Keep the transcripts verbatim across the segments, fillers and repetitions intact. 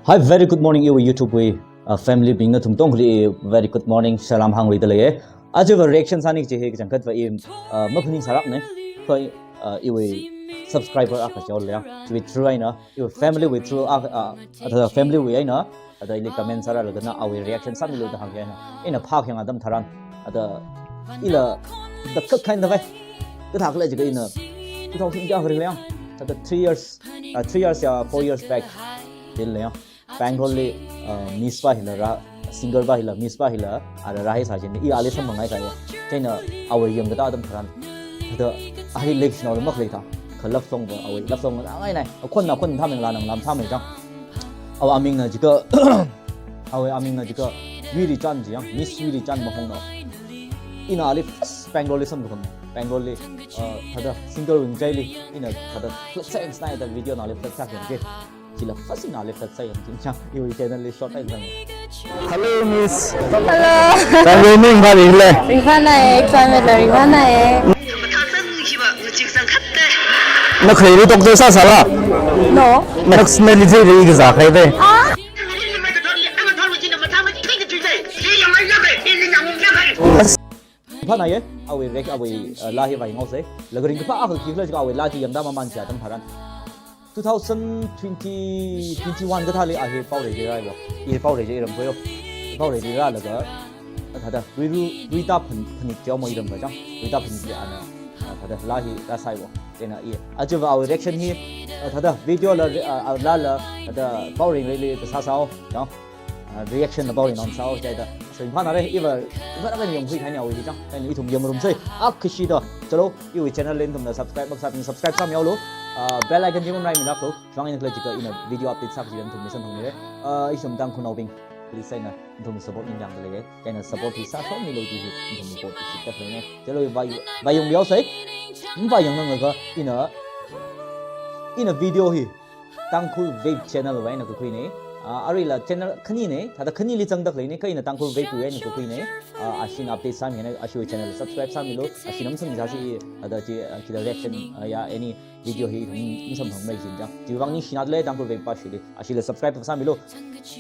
Hi, very good morning, iwui YouTube wui, uh, family bing nathum tongkhali, very good morning, salam hāngluida leiya. Ajava reaction sāni kaji hi kachangkhatva i, uh, maphaningsārakna. Kha, uh, iwui subscriber akha chao leiya. Chiwui through eina, iwui family wui through, uh, uh, the family wui eina, ada ili comment sārālaga na awui reaction sāmilu da hānga eina. Ina phākayang atam tharan, ada ila da kak kain da vai. Kathā khala jiakha ina two thousand kayākha leiya. Ada three years, uh, three years ya four years back. Dil leiya. Bangalore li, uh, Miss pa hila rā, singer pa hila, Miss pa hila, ara rāhai sāchina, i ali samphang ngai sāya. Chieina awui yangkatā atam tharan, thāda, a hi leishinao la makhalei thā, kha love song va, awui love song na ngai nai, akhon na khon thameng la nang lam thamei chang. Awui aming na jiakha, awui aming na jiakha, Wirichan ji yang, Miss Wirichan Mahongnao. Ina ali first Bangalore li samphang, Bangalore li, uh, thāda, singer wui ngachaili, ina thāda, flex sāngai da video na ali flex sākayang ji. Chila first ina ali flex sāyang ji chang, iwui channel li short time zang. Hello, Miss. Hello. Exam ringphāli le? Ringphānai, exam la ringphānai. Na khaleili doctor sāsāla? No. Next na li thei ri kazā khai de. Ah. Phānai ye, awui rek, awui, uh, laa hi vāngaosei. Laga ringkaphā akha khi khala jiakha awui laa chi yangda maman chi atam tharan. Two thousand twenty, twenty-one kathāli a hi Paorei li rāi bo. I Paorei li iram koyo. Paorei li rālaga, thāda, Rui Ru, Ruita Phan-, Phanit chao mo iram ba chang. Ruita Phanit li ana, ah, thāda, laa hi rāsai bo. Chieina i, ajava awui reaction hi, ah, thāda, video la, ah, ah, laa la, thāda, Paorei li, li kasā sāo, chang. Ah, reaction la Paoreinao sāo, chieina. So, ringphānare, iva, iva rākayang khui khai ni awui hi chang. Chieina ithum yangrumsei. Akha kashida, chalo, iwui channel li nathumna subscribe makasābing subscribe sāmihaolu. Ah, bell icon chi mamrai milāklu. Chang ina khala jiakha ina video update sā kaji nathumli samphangmire. Ah, ithum Tangkhulnaobing, please eina nathum support ningyāngda leiye. Chieina support hi sāshonmilu ji hi nathum support hi shitda khaleine. Chalo, vāyung, vāyungmihaosei. Vāyang nanglaga ina, ina video hi Tangkhul Vape channel wui eina kakhuine. Ah, aruila channel khanine, thāda khanili zangda khaleine, kha ina Tangkhul Vape wui eina kakhuine. Ah, ashina update sāmihai, ashiwui channel subscribe sāmilu, ashina masang sāsi, thāda chi, ah, khila reaction, ah, ya any video hi ithum masamphangmei jin chang. Chiwui vang ningshina le Tangkhul Vape pa shili, ashila subscribe sāmilu.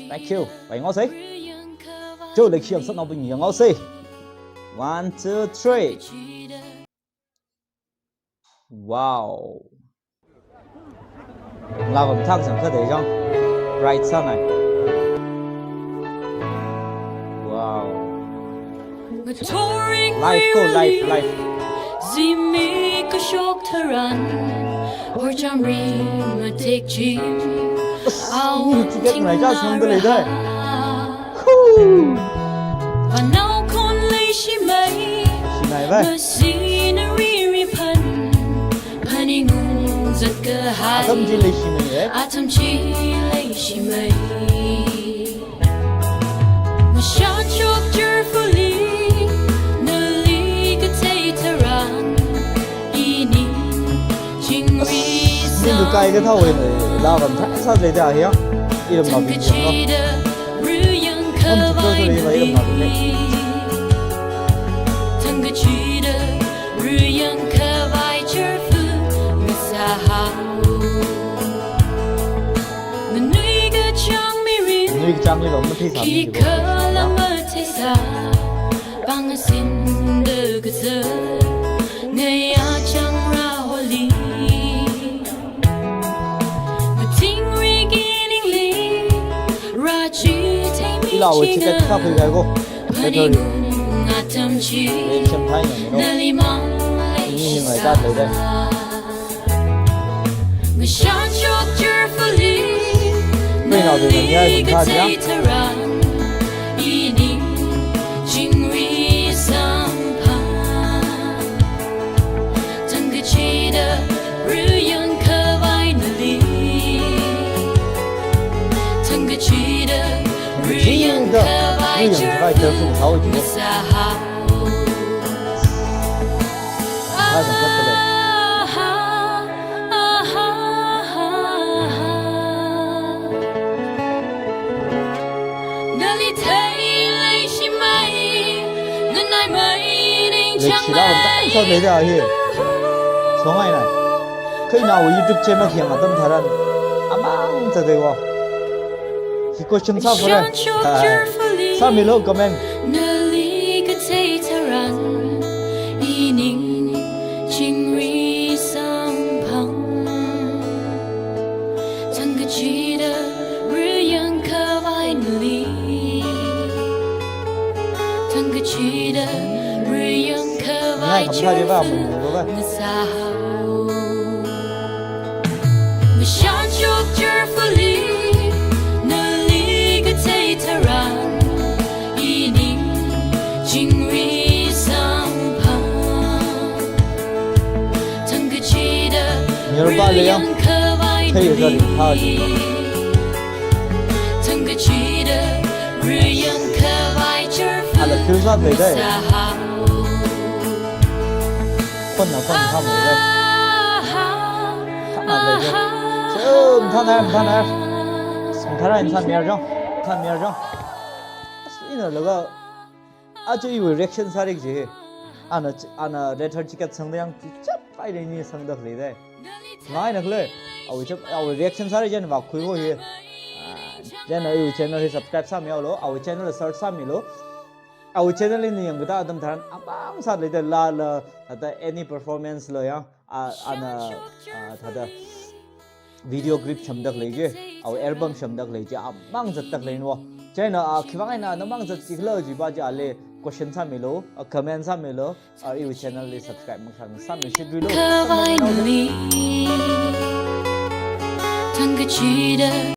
Thank you. Vāngaosei. Cho, leikashiya ngasotnaobing yangaosei. One, two, three. Wow. Laa va mathākachang kha de chang. Bright sāngai. Wow. Live ko, live, live. Zimik kashok tharan, or chamri matik chim. As, au ticket ngai ja sang de lei dai. Khoo. Vanao khon leishimei. Shinai vai. Masinari riphan. Phaningung zat kahai. Atam chi leishimei, eh? Atam chi leishimei. Mashachok jerfuli, nali kathei tharan, ini chingri. As, ning kakai kathāwui laa va mathāsā lei da hiya. Iram ma bi no. Om chukro kare va iram ma bi ne. Thangkachida ruyang khavai jerfu ngasāhao. Nganui kachāng mirin. Nganui kachāng mirin matheisā mi. Khikhala matheisā. Pāng asin da kazā. Ngayā chāng rāholi. Matingri kiningli. Rāchi theimi. Ila wui ticket kha phui kai ko. Battery. Reaction time na mino. Ini hi ngai tat lei dai. Pheina pheina ni ai kum tha dia. Chida, ruyang khavai jerfu ngasāhao. Nali thei leishimei, nganai mei ningchāng mei. Leishilāk tam sā lei da hi. Songai nai. Kha ina wui YouTube channel khayang atam tharan amang zat dei wa. Hi question sāphara. Hai. Sāmilu comment. Nali kathei tharan, ining chingri samphang. Thangkachida riyang khavai nali. Thangkachida riyang khavai. Ngai khamkha jiva mun lo ba. Ngasāhao. Mashan chok cheerfully, nali kathei tharan, ining chingri samphang. Thangkachida riyang khavai nali. Thangkachida riyang khavai cheerfully. Ala feel sāda leidai. Ngasāhao. Phone na phone tham leidai. Tham leidai. So, mathāna, mathāna. Mathāna insan mayar jang. Insan mayar jang. Ina laga, aja iwui reaction sāra kaji. Ana, ana red heart chikatha sangda yang chap pai leini sangda leidai. Ngaina khalei. Awui chap, awui reaction sāra chieina vākhui ho hi. Ah, chieina iwui channel hi subscribe sāmihaolu. Awui channel search sāmilu. Awui channel li yangkatā atam tharan amang sāda leidai, lala, thāda any performance lo ya, a, ana, a, thāda video clip semda khalei chi, awui album semda khalei chi, amang zatda khaleina. Chieina, a, khiwui vang eina ana mang zatki khala jiva chi ali question sāmilu, a, comment sāmilu, a, iwui channel li subscribe makhang sāmi shitwilu. Khavai nali. Thangkachida